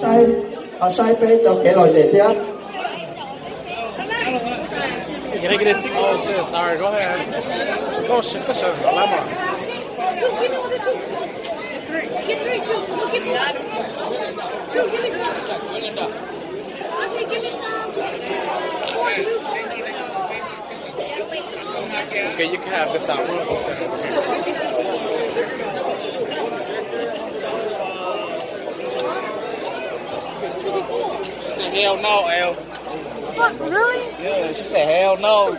Saib, ho saib peb cov kev lom zem thiab. Okay, you can have this out. We'll go sit over here. Say hell no, L. Fuck, really? Yeah, she said hell no.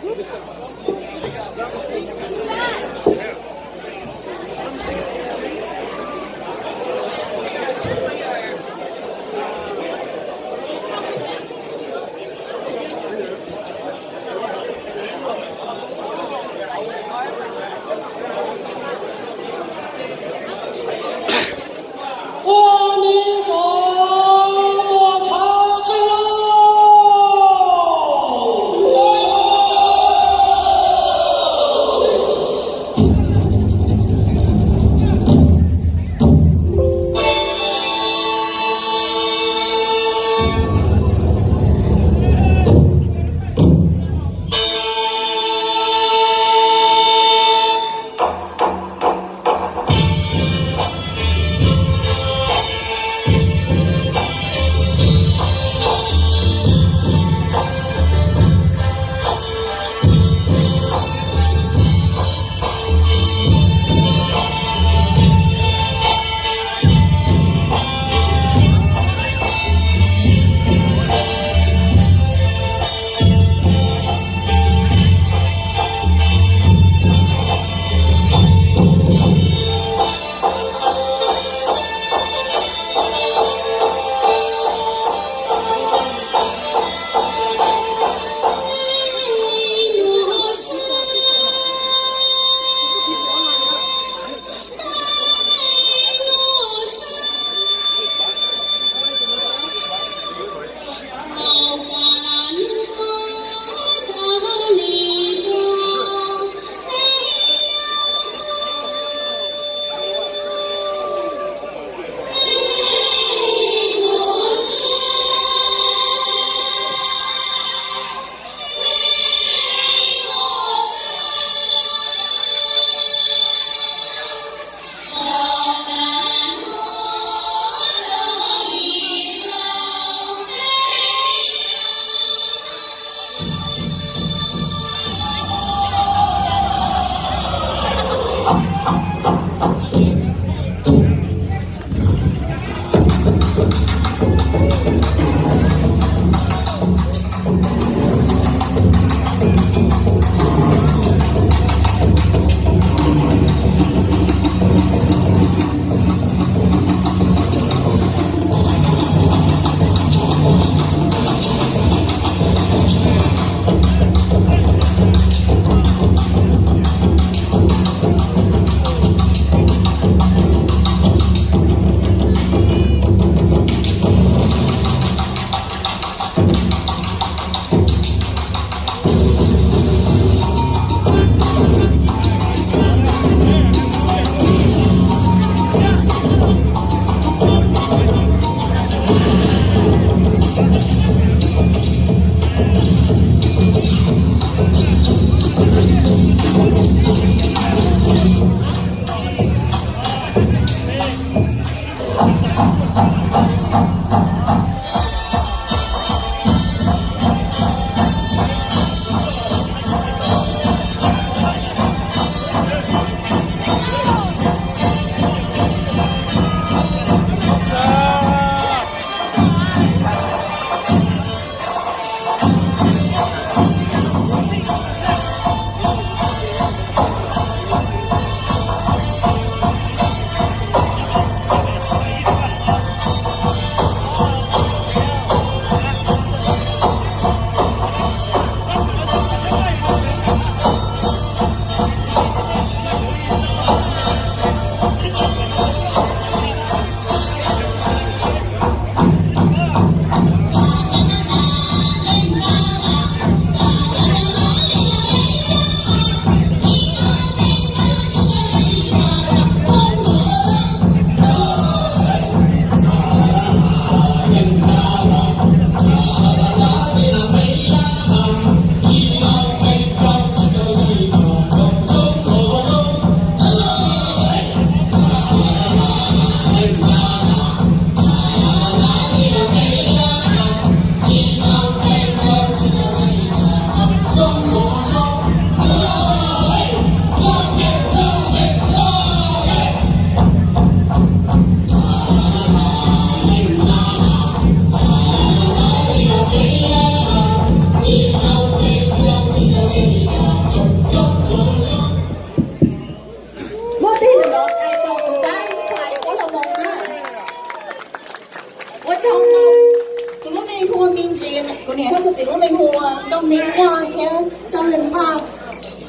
Kuv lub npe hu ua Me Ntsis, kuv niam thiab kuv txiv lub npe hu ua Nkauj Me Nyiaj thiab Coj Lwj Npaj.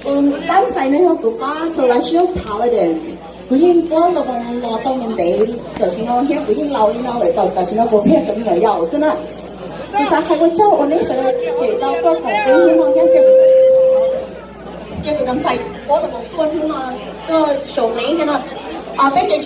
Kuv pab ntxhais no yog kuv pab Celestial Paladins. Kuv yeej puab ntau los tau ntev ntev tam sim no thiab kuv yeej laus li no lawm, tam sim no kuv qhia tsoom me nyuam yaus xwb na. Kuv xav hais ua tsaug ua neb sawv daws cem tau tuaj koom peb hnub no thiab cia kuv ntxhais puab tau tuaj hnub no tuaj saum neb thiab no. Peb tseem